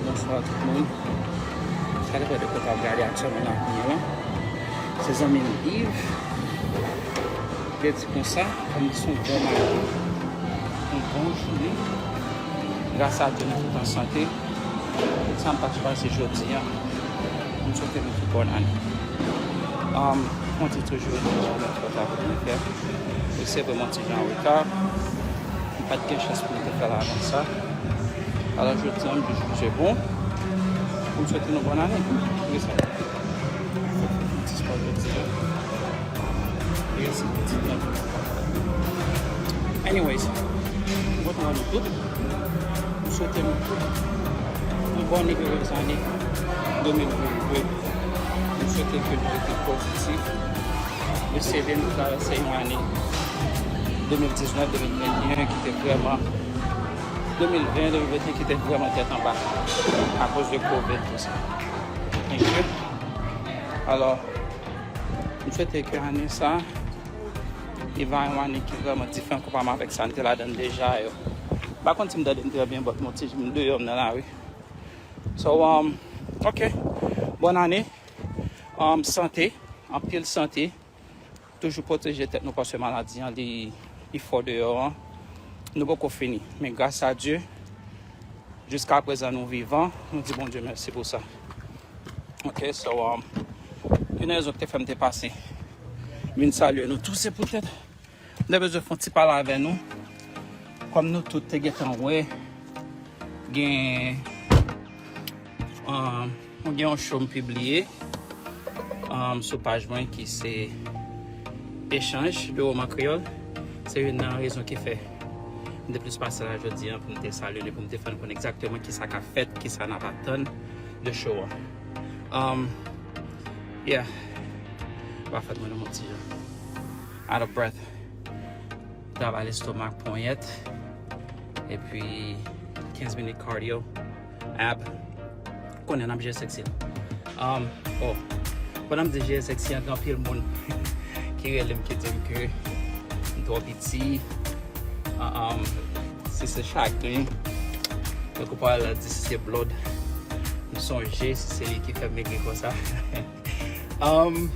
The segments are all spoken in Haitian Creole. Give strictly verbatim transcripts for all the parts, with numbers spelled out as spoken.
Bonswa tout moun. Sa depè de kote w ap gade aktyèlman la kounye a la. Se zanmi m Yves. Li di konsa, kòm li se yon bon maten, yon bon jounen, gras a Dye nou tout an sante. Tout sa m pa t chwazi jodi a, m swete nou tout bòn ane. Um, mwen di toujou, nou fè travay pou nou fè. Se vrèman ti jan an reta. M pa t gen chans pou m te fè l avan sa. Alò, jodi a, m jis jije bon pou m swete nou bòn ane. Respè. Ti spò jodi a. Respè ti jan. Anyways, m kontan wè nou tout. M swete nou tout yon bòn e erez ane de mil vennde. M swete ke nou rete pozitif. Eseye nou travèse yon ane de mil diznèf, de mil venteyen ki te vrèman, de mil ven, de mil venteyen ki te vrèman tèt anba akoz de covid, tou sa. Thank you. Alò, m swete ke ane sa, li va yon ane ki vrèman diferan konpareman avèk sa n te ladan l deja yo. M pa konn si m tande n trè byen, but m on ti, m deyò, m nan lari. So, um, ok. Bòn ane. Um, sante, anpil sante. Toujou pwoteje tèt nou paske maladi an, li, li fò deyò an. Nou poko fini. Men gras a Dye, jiska prezan nou vivan. Nou di Bondye mèsi pou sa. Ok, so, um, youn nan rezon ki te fè m te pase vin salye nou tou, se poutèt m te bezwen fè yon ti pale avè nou. Kòm nou tout te gentan wè, gen, um, mwen gen yon show m pibliye, um, sou paj mwen ki se Echanj de Woman Kreyòl. Se youn nan rezon ki fè m te plis pase la jodi a pou m te salye nou, pou m te fè nou konn egzakteman kisa k ap fèt, kisa n ap atann de show an. Um, yeah. Pa fèt mwen nan yon ti jan out of breath. Travay lestomak, ponyèt. Epi kenz minit cardio. Ab. Konnen n ap jere sexy. Um, oh. Pandan m di jere sexy an, gen anpil moun ki rele m, ki di m ke m twò piti. Ah, um, si se chagren, tankou pa al di si se blòd, m sonje si se li ki fè m megri konsa. Um,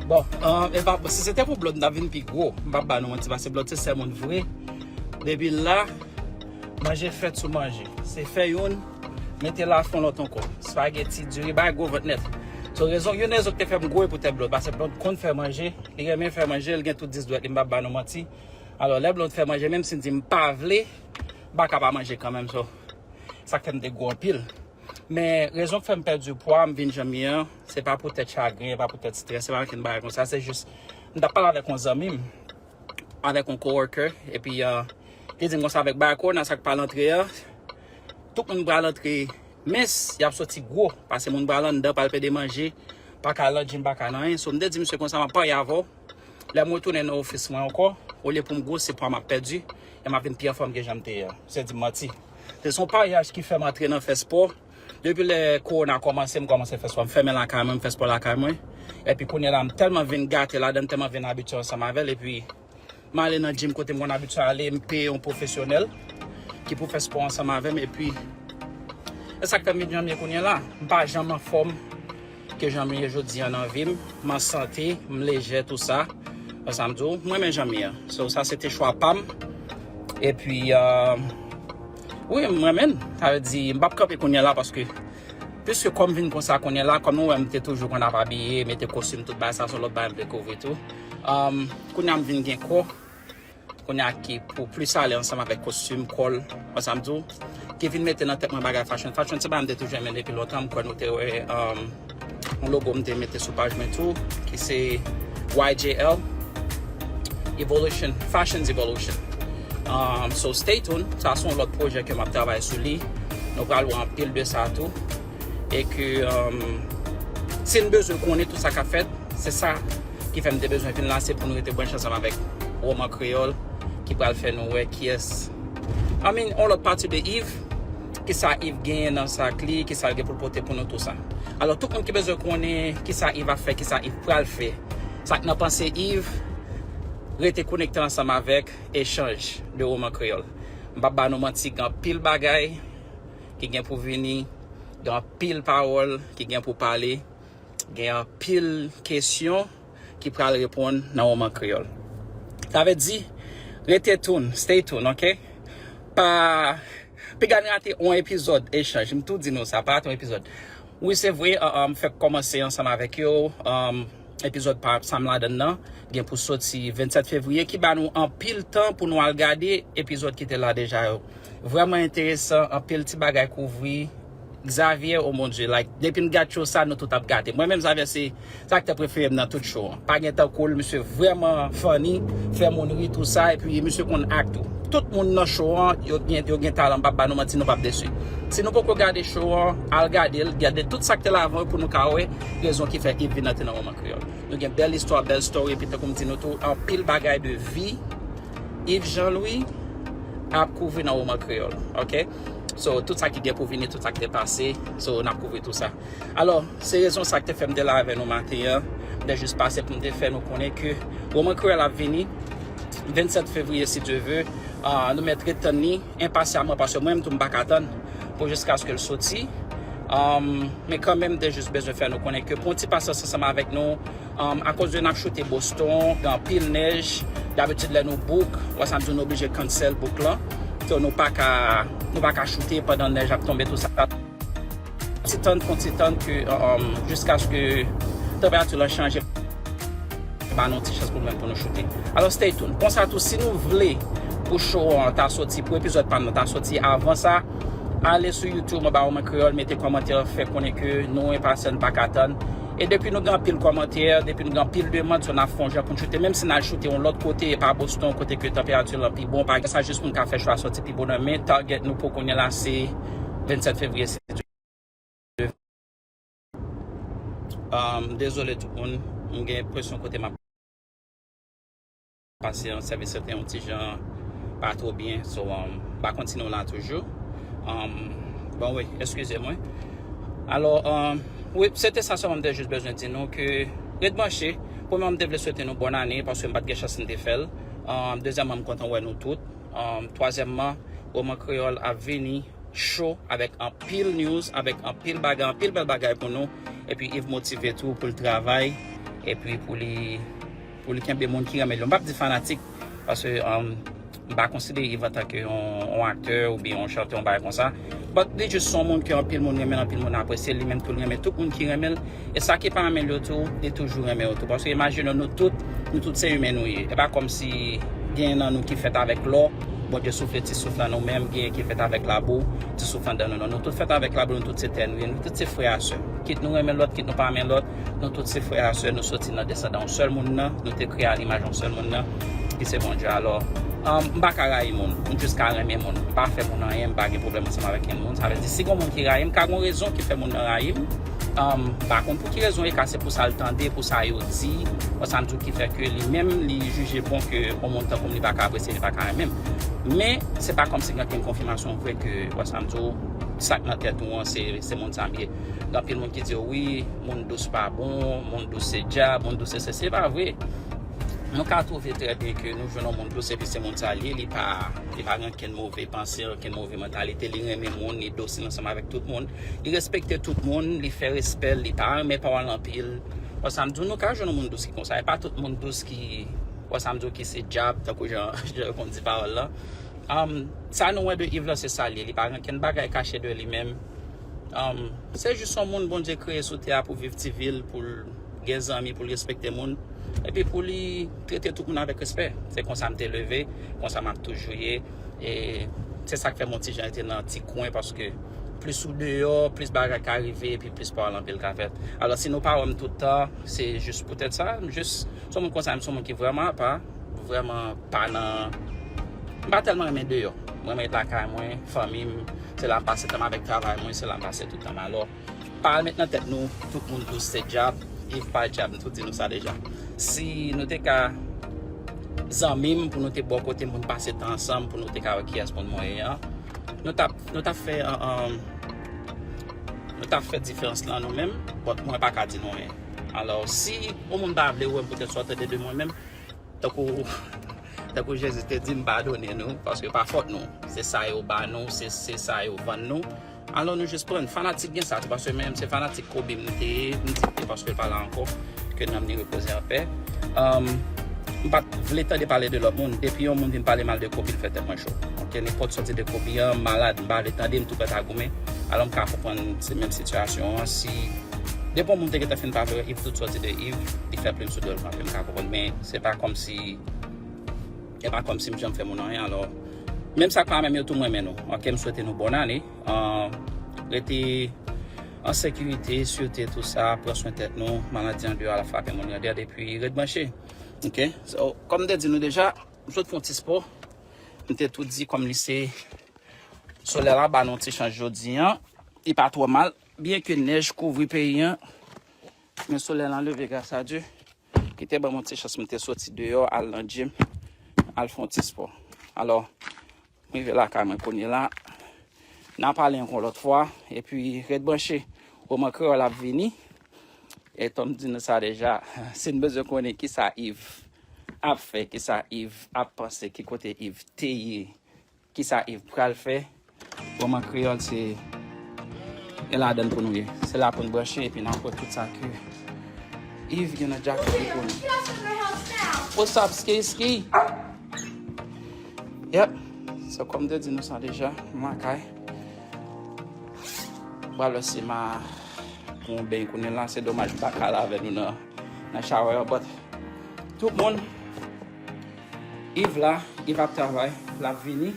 bon, um, e pa, si se te pou blòd, m t ap vin pi gwo. M p ap ba nou manti, paske blòd se sè moun vre. Depi la, manje fèt sou manje. Se fè youn, mete la fè yon lòt ankò. Spageti, diri, bay gwo vant nèt. So, rezon, youn rezon ki te fè m gwo e poutèt blòd, paske blòd konn fè manje, li renmen fè manje, li gen tout dis dwèt li, m p ap ba nou manti. Alò, lè blòd fè manje, menm si m di m pa vle, m pa ka pa manje kanmenm, so, sa k fè m te gwo anpil. Men rezon k fè m pèdi pwa, m vin jan m ye an, se pa poutèt chagren, e pa poutèt strès, se pa ankenn bagay konsa, se jis, m t ap pale avèk yon zanmi m, avèk yon coworker, epi, ah, li di m konsa avèk bagay kowona sa k pral antre an, tout moun pral antre mens, y ap soti gwo, paske moun pral anndan, pral pede manje, pa ka al nan gym, pa ka nan anyen. So, m te di misye konsa, m ap parye avè w. Lè m retounen nan ofis mwen ankò, olye pou m gwosi pwa m ap pèdi, e m ap vin pi anfòm ke jan m te ye a. Misye di m manti. Se yon paryaj ki fè m antre nan fè spò. Depi lè kowona kòmanse, m kòmanse fè spò. M fèmen lakay mwen, m fè spò lakay mwen. Epi kounye a la, m tèlman vin gate ladan, m tèlman vin abitye ansanm avè l. Epi, m ale nan gym kote m konn abitye ale, m peye yon pwofesyonèl ki pou fè spò ansanm avè m. Epi, e sa k fè m vin jan m ye kounye a la. M pa janm anfòm ke jan m ye jodi a nan vi m. M an sante, m lejè, tou sa. Wè sa m di w, m renmen jan m ye a. So, sa se te chwa pa m. Epi, euh, wi, m renmen l. Sa vle di, m p ap kanpe kounye a la paske, piske kò m vin konsa kounye a la, kòm nou wè m te toujou konn ap abiye, mete kostim, tout bagay sa, se yon lòt bagay m dekouvri tou. Um, kounye a m vin gen kò. Kounye a ki pou plis ale ansanm avèk kostim, kòl, wè sa m di w, ki vin mete nan tèt mwen bagay fashion. Fashion se bagay m te toujou renmen depi lontan, m kwè nou te wè, um, yon logo m te mete sou paj mwen tou, ki se Y J L, Evolution, Fashions Evolution. Um, so stay tuned, sa se yon lòt pwojè ke m ap travay sou li. Nou pral wè anpil de sa tou. E ke, um, si n bezwen konnen tout sa k ap fèt, se sa ki fè m te bezwen vin la, se pou nou rete branche ansanm avèk Woman Kreyòl ki pral fè nou wè kiyès, I mean, yon lòt pati de Yves, kisa Yves genyen nan sak li, kisa l gen pou l pote pou nou, tou sa. Alò, tout moun ki bezwen konnen kisa Yves ap fè, kisa Yves pral fè, sa k nan panse Yves, rete konekte ansanm avèk Echanj de Woman Kreyòl. M p ap ba nou manti, gen anpil bagay ki gen pou vini, gen anpil pawòl ki gen pou pale, gen anpil kesyon ki pral reponn nan Woman Kreyòl. Sa vle di, rete tune, stay tuned, ok? Pa, piga n rate yon epizòd echanj, m tou di nou sa, pa rate yon epizòd. Wi, se vre, uh, uh, m fèk kòmanse ansanm avèk yo. Um, epizòd pa sa m ladann nan gen pou soti vennsèt fevriye, ki ba nou anpil tan pou nou al gade epizòd ki te la deja yo. Vrèman enteresan, anpil ti bagay kouvri. Xavier, oh mon Dieu, like, depi n gad show sa, nou tout ap gate. Mwen menm, Xavier se, se aktè prefere m nan tout show an. Pa gen tankou l, misye vrèman funny, fè moun ri, tou sa, epi misye konn act tou. Tout moun nan show an, yo gen, yo gen talan, m p ap ba nou manti, nou p ap desi. Si nou poko gade show an, al gade l, gade tout sa k te la avan yo pou nou ka wè rezon ki fè Yves vin nan te nan Woman Kreyòl. Nou gen bèl istwa, bèl story, epi tankou m di nou tou, anpil bagay de vi Yves Jean Louis ap kouvri nan Woman Kreyòl, ok? So, tout sa ki gen pou vini, tout sa ki te pase, so, n ap kouvri tou sa. Alò, se rezon sa k te fè m te la avè nou maten an. M te jis pase pou m te fè nou konnen ke Woman Kreyòl ap vini vennsèt fevriye, si Dye ve. Ah, nou mèt ret tann li enpasyaman, paske mwen menm tou m pa ka tann pou jiskaske l soti. Um, men kanmenm, m te jis bezwen fè nou konnen ke pran ti pasyans ansanm avèk nou, um, akoz de n ap choute Boston, gen anpil nèj. Dabitid, lè nou book, wè sa m di, nou oblije cancel book lan. So, nou pa ka, nou pa ka choute pandan nèj ap tonbe, tou sa. Ti tann, pran ti tann ke, um, jiskaske tanperati lan chanje, ba nou ti chans pou nou menm pou nou choute. Alò, stay tuned. Konsa tou, si nou vle pou show an ta soti, pou epizòd pa m nan ta soti avan sa, ale sou YouTube, anba Woman Kreyòl, mete kòmantè, fè konnen ke nou enpasyan, n pa ka tann. E depi nou gen anpil kòmantè, depi nou gen anpil demann, so n ap fè yon jan pou n choute. Menm si n al choute yon lòt kote, e pa Boston, kote ke tanperati lan pi bon, pa egzanp, sa jis pou n ka fè show a sòti pi bonè. Men target nou pou kounye la, se vennsèt fevriye, si Dye ve. Um, dezole tout moun, m gen enpresyon kote m ap pase an sèvis yo te yon ti jan pa twò byen. So, um, m pa kontinye la toujou. Um, bon, wi, eskize mwen. Alò, um, wi, se te sa sèlman m te jis bezwen di nou ke ret branche. Premyèman, m te vle swete nou bòn ane paske m pa t gen chans m te fè l. Um, dezyèmman, m kontan wè nou tout. Um, twazyèmman, Woman Kreyòl ap vini cho avèk anpil news, avèk anpil bagay, anpil bèl bagay pou nou. Epi Yves motive tou pou l travay, epi pou li, pou li kenbe moun ki renmen l yo. M p ap di fanatik, paske, um, m pa konsidere Yves antanke yon, yon aktè oubyen yon chantè, yon bagay konsa. But li jis se yon moun ke anpil moun renmen l, anpil moun apresye l, li menm tou l renmen tout moun ki renmen l. E sa ki pa renmen l yo tou, li toujou renmen yo tou. Paske imajine w, nou tout, nou tout se imen nou ye. E pa kòmsi gen nan nou ki fèt avèk lò, Bondye soufle ti souf nan nou menm, gen ki fèt avèk labou, ti souf anndan nou. Non, nou tout fèt avèk labou, nou tout se tè nou ye, nou tout se frè a sè. Kit nou renmen lòt, kit nou pa renmen lòt, nou tout se frè a sè, nou soti nan desandan yon sèl moun nan, nou te kreye a limaj yon sèl moun nan, ki se Bondye. Alò, um, m pa ka rayi moun, m jis ka renmen moun. M pa fè moun anyen, m pa gen pwoblèm ansanm avèk kenn moun. Sa vle di, si gen moun ki rayi m, ka gen rezon ki fè moun nan rayi m. Um, m pa konn pou ki rezon, e ka se pou sa l tande, pou sa yo di, wè sa m di w, ki fè ke li menm, li jije bon ke yon moun tankou m, li pa ka apresye, li pa ka renmen m. Men, se pa kòmsi gen ankenn konfimasyon vre ke, wè sa m di w, sa k nan tèt ou an, se, se moun sa m ye. Gen anpil moun ki di w, wi, moun dous pa bon, moun dous se dyab, moun dous se, se, se pa vre. Nou ka twouve trè byen ke nou jwenn yon moun dous, epi se moun sa l ye, li pa, li pa gen ankenn move panse, ankenn move mantalite, li renmen moun, li dosil ansanm avèk tout moun, li respekte tout moun, li fè respè l, li pa renmen pawòl anpil. Wè sa m di w, nou ka jwenn yon moun dous ki konsa, e pa tout moun dous ki, wè sa m di w, ki se dyab, tankou jan, jan yo konn di pawòl lan. Um, sa nou wè de Yves lan, se sa l ye, li pa gen ankenn bagay kache de li menm. Um, se jis yon moun Bondye kreye sou tè a pou viv ti vi l, pou l gen zanmi, pou l respekte moun, epi pou li trete tout moun avèk respè. Se konsa m te leve, konsa m ap toujou ye. E se sa k fè m yon ti jan rete nan ti kwen, paske plis ou deyò, plis bagay ka rive, epi plis pawòl anpil ka fèt. Alò, si nou pa wè m tout tan, se jis poutèt sa, m jis, se yon moun konsa, m se yon moun ki vrèman apa, vrèman pa nan, m pa tèlman renmen deyò. Mwen, mwen ret lakay mwen, fanmi m, se la m pase tan m avèk travay mwen, se la m pase tout tan m. Alò, pa al met nan tèt nou, tout moun dous se dyab, Yves pa dyab, m tou di nou sa deja. Si nou te ka zanmi m, pou nou te bò kote m, pou n pase tan ansanm, pou nou te ka wè kiyès moun mwen ye an, nou t ap, nou t ap fè, an, an, nou t ap fè diferans lan nou menm, but mwen pa ka di nou anyen. Alò, si yon moun pa vle wè m poutèt sa w tande de mwen menm, tankou, tankou Jezi te di, m padone nou, paske pa fòt nou. Se sa yo ba nou, se, se sa yo vann nou. Alò nou jis pran. Fanatik gen sa tou, paske menm se fanatik Kobe m te ye, m di te paske l pa la ankò, ke nanm li repoze an pè. Um, m pa t vle tande pale de lòt moun. Depi yon moun vin pale mal de Kobe, l fè tèt mwen cho. Ok, nenpòt sòti de Kobe an, m malad, m pa vle tande, m tou prèt a goumen. Alò m ka konprann se menm sitiyasyon an. Si depi yon moun te gentan fin pa vle Yves, tout sòti de Yves, li fè plim sou do l kanpe, m ka konprann. Men se pa kòmsi, se pa kòmsi m janm fè moun anyen. Alò, menm sa k pa menm yo tou, m renmen nou. Ok, m swete nou bòn ane. Uh, rete an sekirite, sirte tou sa, pran swen tèt nou, maladi andeyò a l ap frape moun grandè, epi ret branche. Ok? So, kòm m te di nou deja, m sot fè yon ti spò. M te tou di kòm li se solèy la ba nou ti chans jodi an, li pa twò mal, byen ke nèj kouvri peyi an, men solèy lan leve gras a Dye, ki te ban mwen ti chans m te soti deyò al nan gym, al fè yon ti spò. Alò, m rive lakay mwen kounye la. N a pale ankò lòt fwa. Epi ret branche. Woman Kreyòl ap vini. E tanm di nou sa deja, si n bezwen konnen kisa Yves ap fè, kisa Yves ap panse, ki kote Yves te ye, kisa Yves pral fè, Woman Kreyòl se e ladan l pou nou ye. Se la pou n branche epi n ap wè tout sa ke Yves gen nan djakèt li pou nou. What's up, Ski Ski? Yep. So, kòm m te di nou sa deja, m lakay. M pral wè si m a pran yon beny kounye la. Se domaj m pa ka la avè nou nan, nan shower, but tout moun, Yves la, Yves ap travay, l ap vini.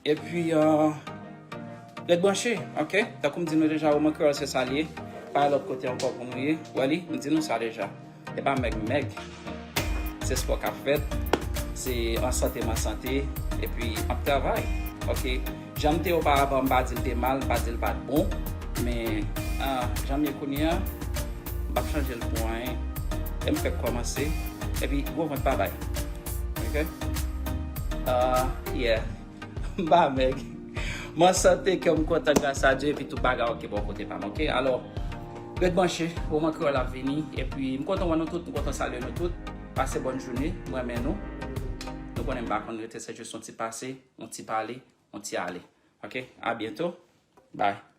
Epi, uh, ret branche, ok? Tankou m di nou deja, Woman Kreyòl se sa l ye. Pa lòt kote ankò pou nou ye. Wè li, m di nou sa deja. E pa mèg m mèg. Se spò k ap fèt. Se an sante m an sante. Epi m ap travay. Ok. Jan m te ye oparavan, m pa di l te mal, m pa di l pa t bon. Men, ah, jan m ye kounye a, m p ap chanje l pou anyen. E m fèk kòmanse. Epi gwo vant pa bay. Ok? Ah, yeah. M pa mèg. M an sante, kè m kontan gras a Dye, epi tout bagay ok bò kote pa m, ok? Alò, ret branche, Woman Kreyòl ap vini, epi m kontan wè nou tout, m kontan salye nou tout. Pase bòn jounen, m renmen nou. Nou konnen m pa konn rete, se jis yon ti pase, yon ti pale, yon ti ale. Ok? A byento. Bye.